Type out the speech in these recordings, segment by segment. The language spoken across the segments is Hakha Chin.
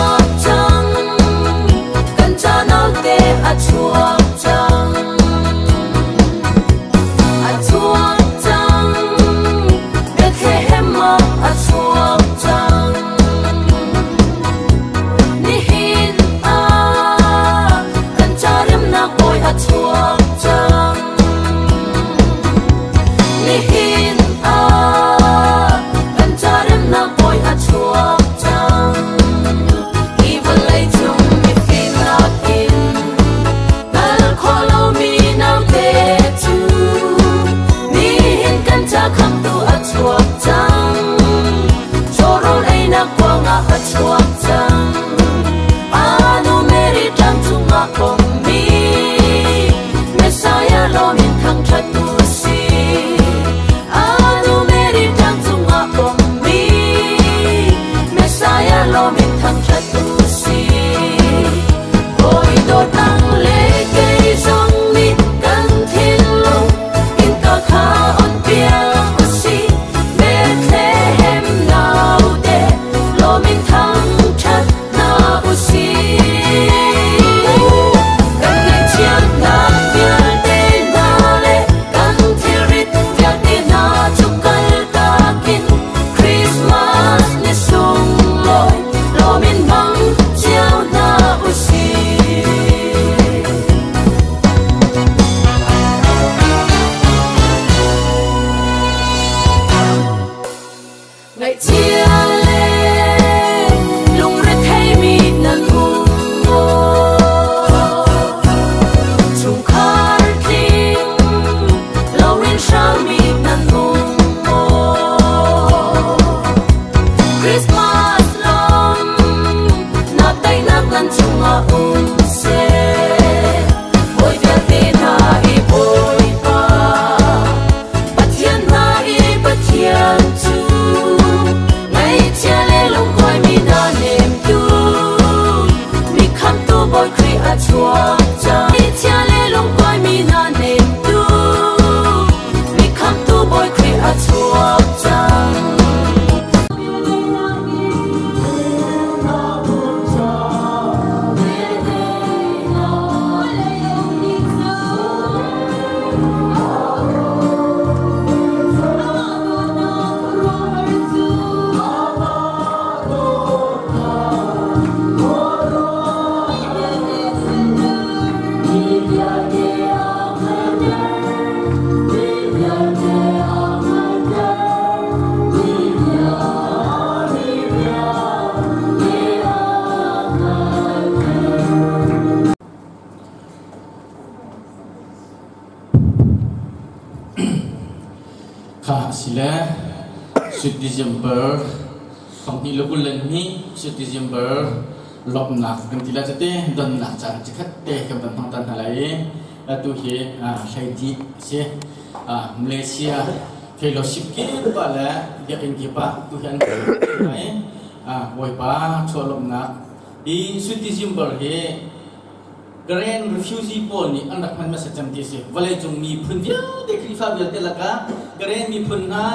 chuak cang kan ca naute a chuak cang a chuak cang Bethlehem ah a chuak cang nihin ah kan ca remnak bawi a chuak cang nihin ah kan ca remnak bawi a chuak cang hi vawlei cung mifim nakin kal khawh lomi naute cu nihin kan ca khamtu a chuak cang cawrawl einak kuangah a chuak cang anu Mary ṭang cungah pommi Messiah lawm in thangṭhat u sih anu Mary ṭang cungah pommi Messiah lawm in thangṭhat u sih Hawi dawt nang le kei zong nih kan thinlung innka kha on piak u sih Bethlehem naute lawm in thangṭhat hna u sih kan ngaihchiatnak vialte hna le kan thilrit vialte hna cu kaltak in Christmas ni sunglawi lawm in hmang cio hna u sih. Ngaihchia le lungretheimi nan um maw? Chungkhar tling loin hrangmi nan um maw? Christmas lawm nak daihnak nan cungah um seh. Bawi vialte hna i Bawipa, Pathian hna i Pathian cu ngaihchia le lungkuaimi hna hnemtu mi khamhtu Bawi Khrih a chuak cang. Ngaihchia le lungkuaimi hna hnemtu mi khamhtu Bawi Khrih a chuak cang. Kha sile sut December panghnih le 22 sut December lawmhnak kan ti lai cate donnak caan cikhat te kan van hmang tan hna lai i atu hi hleidi si Malaysia fellowship kip ah le biakinn kip ah tu hi an lai Bawipa chuah lawmhnak hi sut December hi Karen refugee pawl nih an rak hman hmasa cem ti a si. Vawleicung miphun vialte Khrihfa vialte lakah Karen miphun hna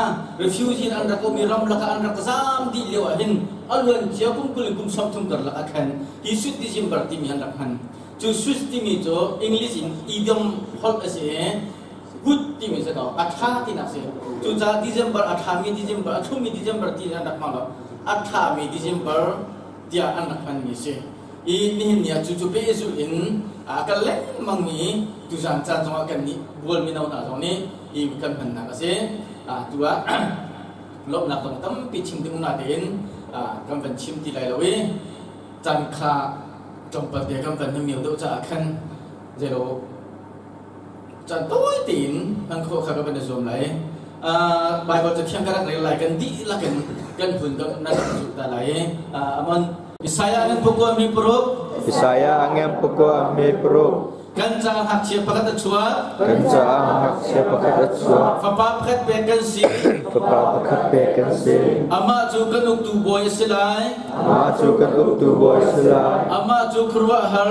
refugee in an rak um i ram lakah an rak zaam dih lio ah hin a luan cia kum 20 in kum 30 karlak ah khan hi Swiss December timi an rak hman. Cu Swiss timi cu English in idiom holh a si i good timi si ko a ṭha tinak si. Cucaah December a ṭhami December a thlumi December ti an rak hmang lo. A ṭhami December tiah an rak hmanmi si. I nihin ni ah cu cu pehzulh in a kal lengmang i tuzan caan zongah kan nih bual mino hna zong nih hi kan hmannak a si. Tu ah lawmhnak zong tampi chim ding na tein kan van chim ti lai lo i caan kha tlawmpal te kan van himio deuh caah khan zeilo caan tawi tein hman khawh kha ka van i zuam lai. Bible cathiang ka rak rel lai kan dihlak in kan phun kan nan rak zulh ta lai i amon Isaiah ngan pukua mi paruk Isaiah ngan pukua mi paruk Kan caah ngakchia pakhat a chuak. Kan caah ngakchia pakhat a chuak. Fapa pakhat pek kan si. Fapa pakhat pek kan si. Amah cu kan uktu bawi a si lai. Amah cu kan uktu bawi a si lai. Amah cu khuaruahhar.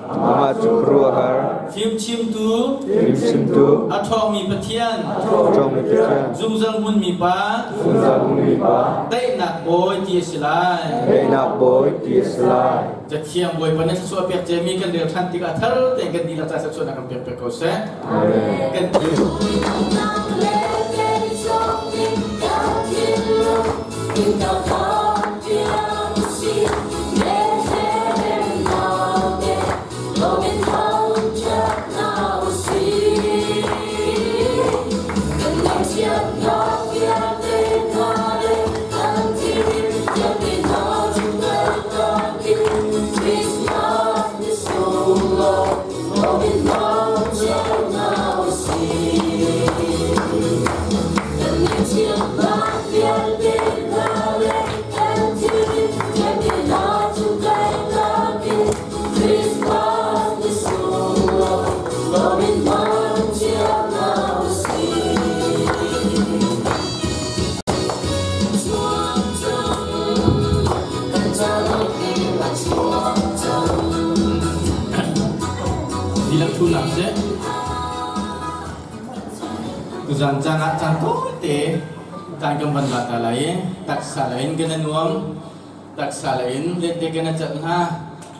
Amah cu khuaruahhar, Fimchimtu, Fimchimtu, a ṭhawngmi Pathian, ṭhawngmi Pathian, zungzal hmunmi Pa, zungzal hmunmi Pa, daihnak Bawi ti a si lai. Daihnak Bawi ti a si lai. Cathiang Bawipa nih thluachuah pek ciami kan rel ṭhan tikah thar tein kan dihlak ca thluachuahnak kan pek pek ko seh. Amen. Kan Dihlak thu hna seh. Tuzan caan ah caan tawite caan kan van la ta lai i taksa lei in kan i nuam, taksa lei in lente kan i celh hna,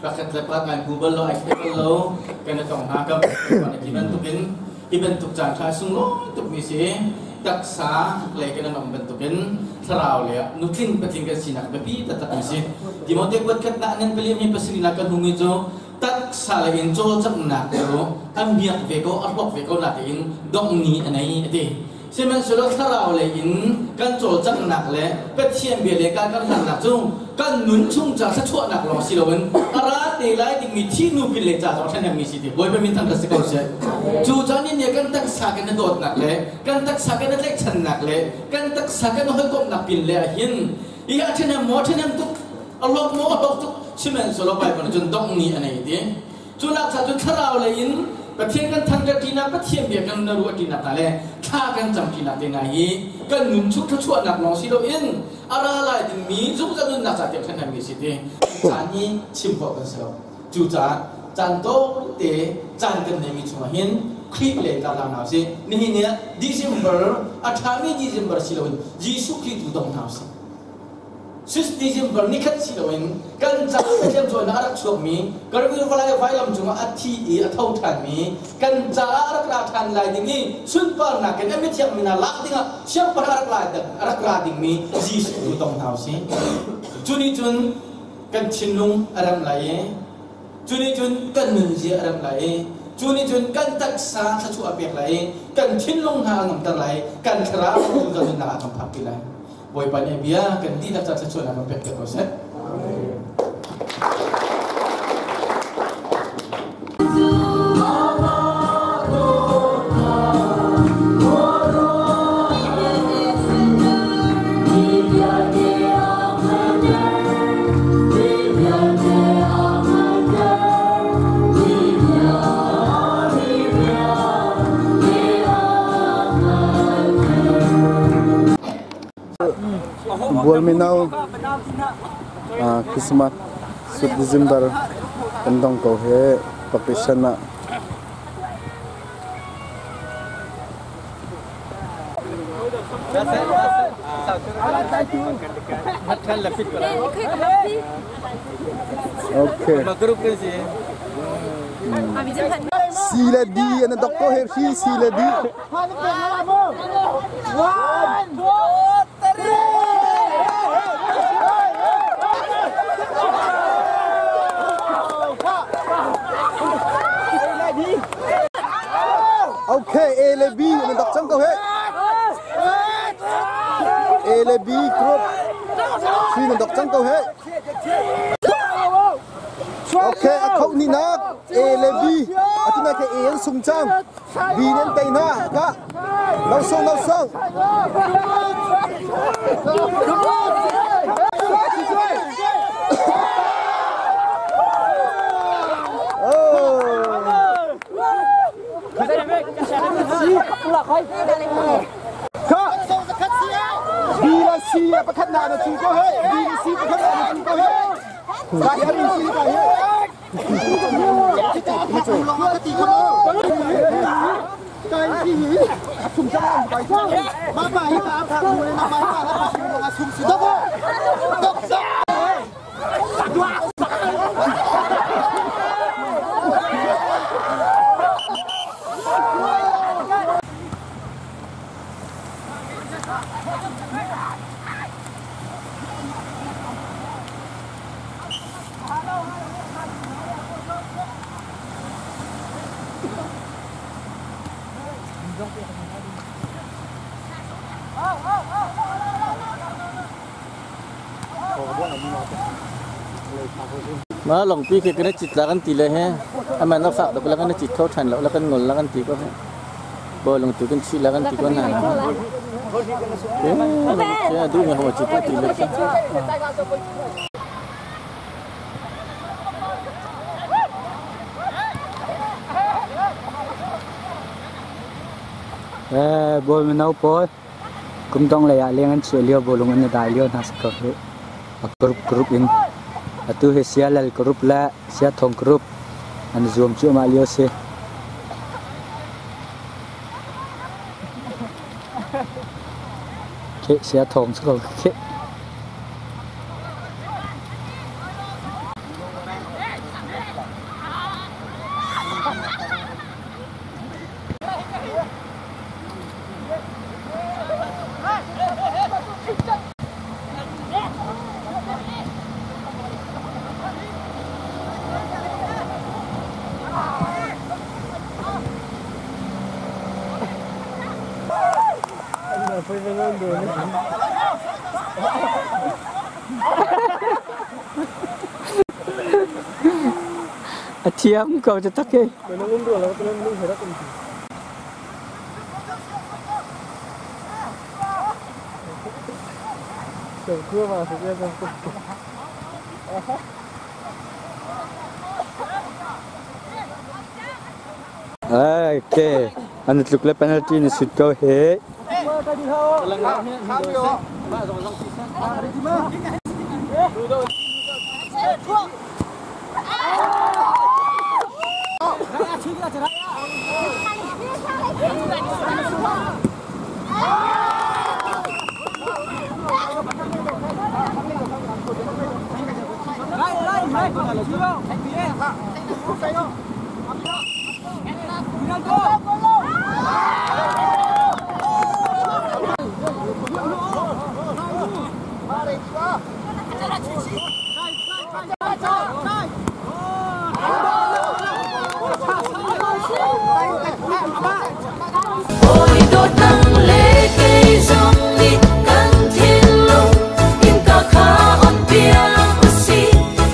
pakhat le pakhat ai hmu bal lo, ai thei bal lo, kan i tong hna kam ti bantukin hi bantuk caan ṭha sunglawi tukmi si. Taksa lei kan i nuam bantukin thlarau lei ah nutling patling kan sinak biapi taktak mi si. Timote kuat khat na nan pali mi pasarih nak kan hmu mi cu taksa lei in cawlcanghnak cu an miak ve ko, a hlawk ve ko natein dongh ni a nei a ti. Sihmanhsehlaw thlarau lei in kan cawlcanghnak le Pathian bia le kan karhlannak cu kan nun chung ca thluachuahnak lawng si loin a ra te lai dingmi thihnu pin le ca zong ṭhahnemmi si ti Bawipa min thangṭhat si ko seh. Cu caan in kan taksa kan i dawtnak le kan taksa kan i tlaihchannak le kan taksa kan i hawikomhnak pin le ah hin hi a ṭhahnem maw ṭhahnem tuk, a hlawk maw a hlawk tuk, sihmanhsehlaw Baibal nih cun dongh ni a nei ti. Cu nak cha cun thlarau lei in Pathian kan thangṭhat ṭinak, Pathian bia kan na ruah ṭinak hna le thla kan cam ṭinak te hna hi kan nun chung thluachuahnak lawng si loin a ra lai dingmi zungzal nunnak ca tiang ṭhahnemmi si ti caan hi chim khawh kan si lo. Cucaah caan tawite caan kan neimi chungah hin Khrih le karhlang hna usih. Nihin ni ah December a ṭhami December si loin Jesuh Khrih tu dong hna usih. 6 December nikhat si loin kan ca Pathian cawnnak a rak chuakmi Karvir vawlei vailam cungah a thi i a tho ṭhanmi kan caah a rak ra ṭhan lai ding i sunparnak in a mithiang mi hna lak dingah siangpahrang a rak ra dingmi Jesuh tu tong hna usih. Cu nih cun kan thinlung a rem lai i cu nih cun kan nunzia a rem lai i cu nih cun kan taksa thluachuah a pek lai i kan thinlung hna a ngamter lai i kan thlarau zungzal nunnak ah kan phakpi lai. Bawipa nih bia kan dihlak ca thluachuahnak kan pek ko seh. Bual mino Christmas December kan dong ko hi Pakistan ah. Okay. C le D an dok ko he C le D. Okay, A le B nan dok cang ko he. A le B group 3 nan dok cang ko he. Okay, a khoh ni nak A le B atu na ke A an sung cang. B nan tei hna ka. Lo sung lo sung. Ka B la C pakhat na na chu ko he. B la C pakhat na na chu ko he. Ka hi C ka hi. Ma longpi khi kan cit la kan ti le he aman a fak tuk la kan cit kho than lo la kan ngol la kan ti ko he bo long tu kan chi la kan ti ko na eh du nge ho cit ti le. Eh bol mino pawl kumdong lei ah leng an chuah lio bawlung an i dai lio hna si ko hih. A group group in atu hi Sialal group le Siathawng group an i zuam cuahmah lio si. Kheh Siathawng si ko kheh. A thiam ko cu tak hi. Okay, an tluk le penalty ni sut ko he. Hawi dawt nang le kei zong nih kan thinlung innka kha on piak usih.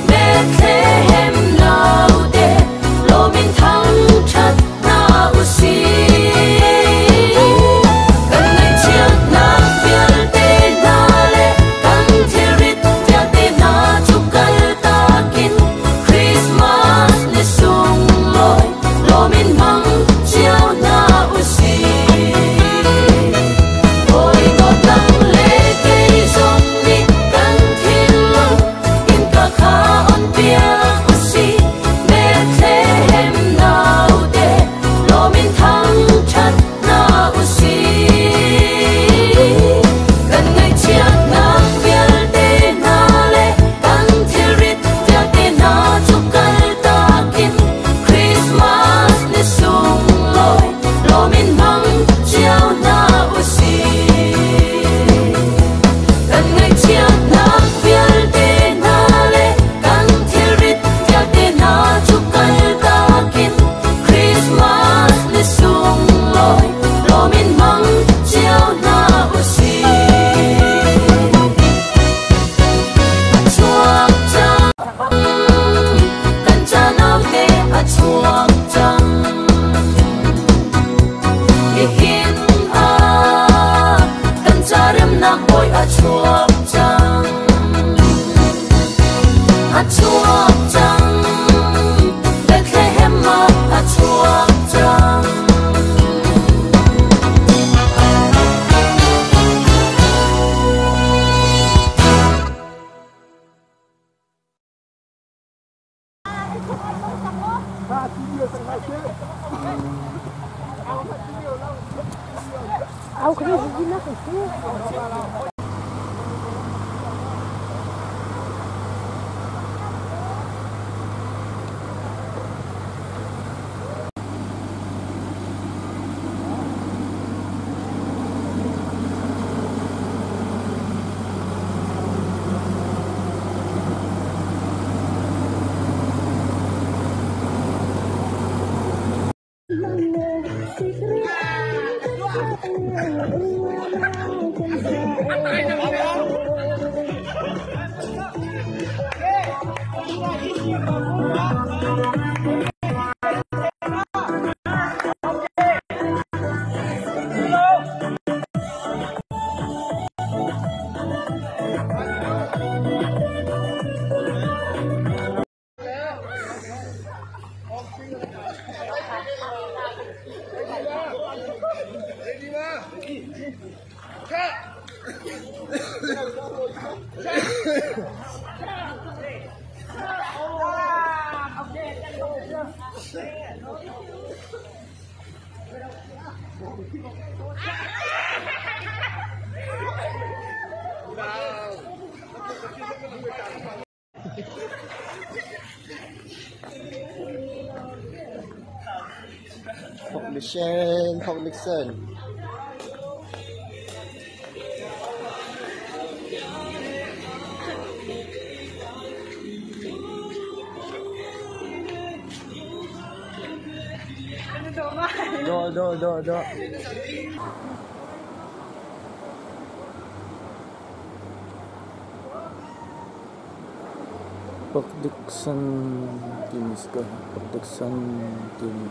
Bethlehem naute lawm in thangṭhat hna usih. Thok Nixon, Thok Nixon. Do do do do. Port Dickson timi si ko. Port Dickson timi.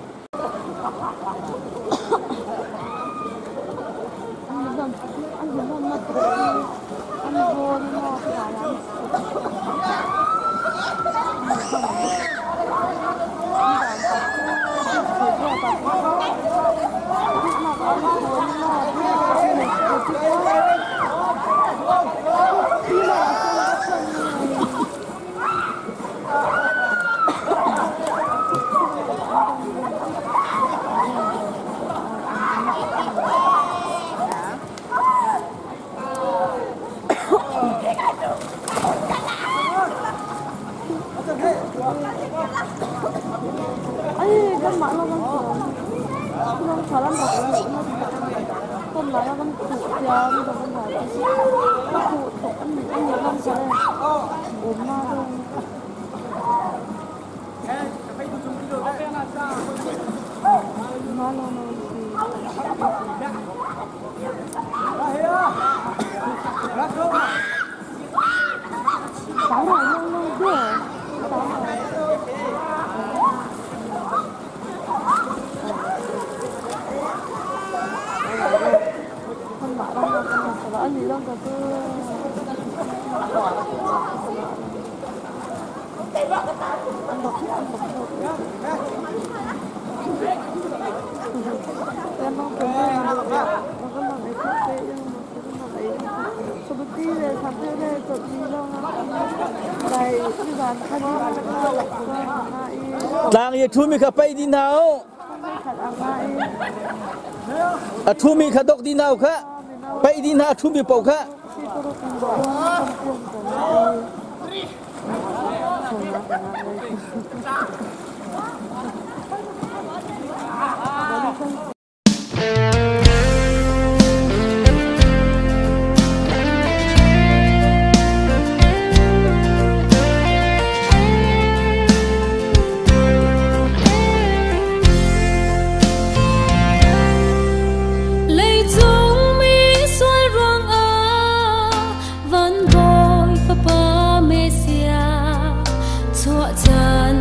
Tlang i a ṭhumi kha paih dih hna u. A ṭhumi kha dok dih hna u kha. Paih dih hna a ṭhumi paoh kha. Leicung mi sual ruangah van bawi fapa Messiah chuah chan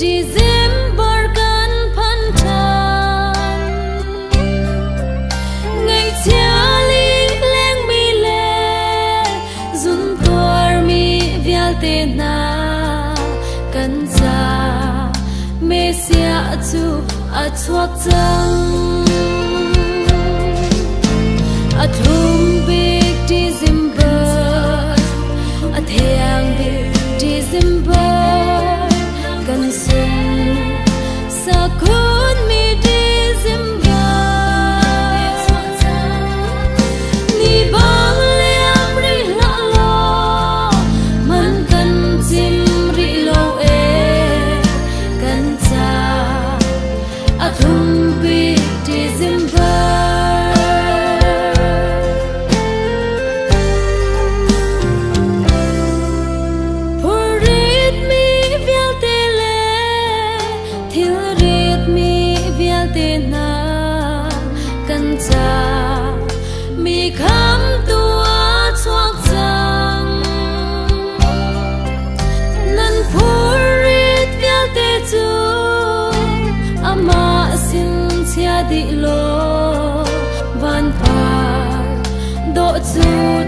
December kan phan ṭhan. Ngaihchia lilengmi le zuntuarmi vialte hna kan ca Messiah cu a chuak cang. A thlum bik December, a thiang bik December, kan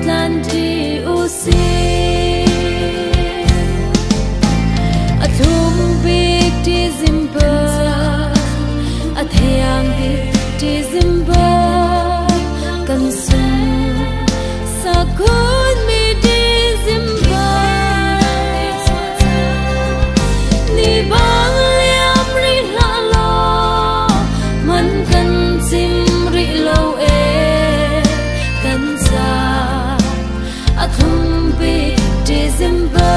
tlan ṭi usih. A thlum bik December, a thiang bik December, kan sung sakhun mi December. Ni bang liam rih hlah law, man kan chim rih lo e, kan ca a thlum bik December.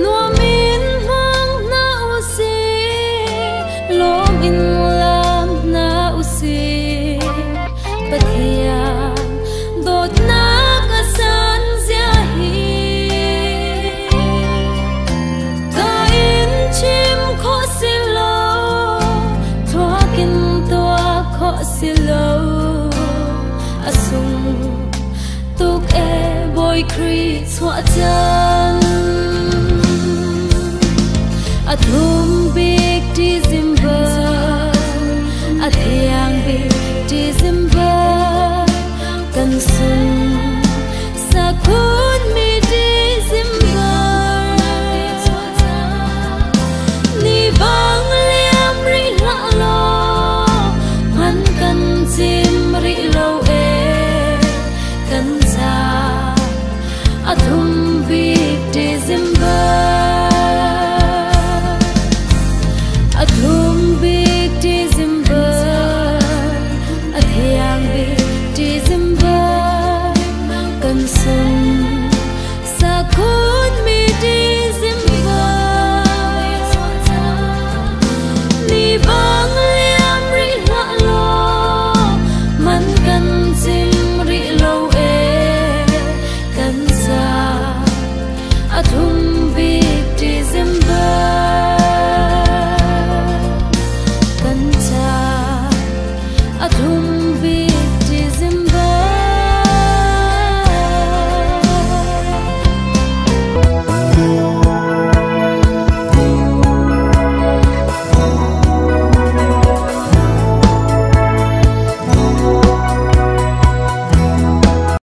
Nuam in hmang hna usih, lawm in lam hna usih. Pathian dawtnak a san zia hi. Ka in chim khawh si lo, thluak in tuah khawh si lo. A sung tuk e Bawi Khrih chuah cang. A thlum bik December.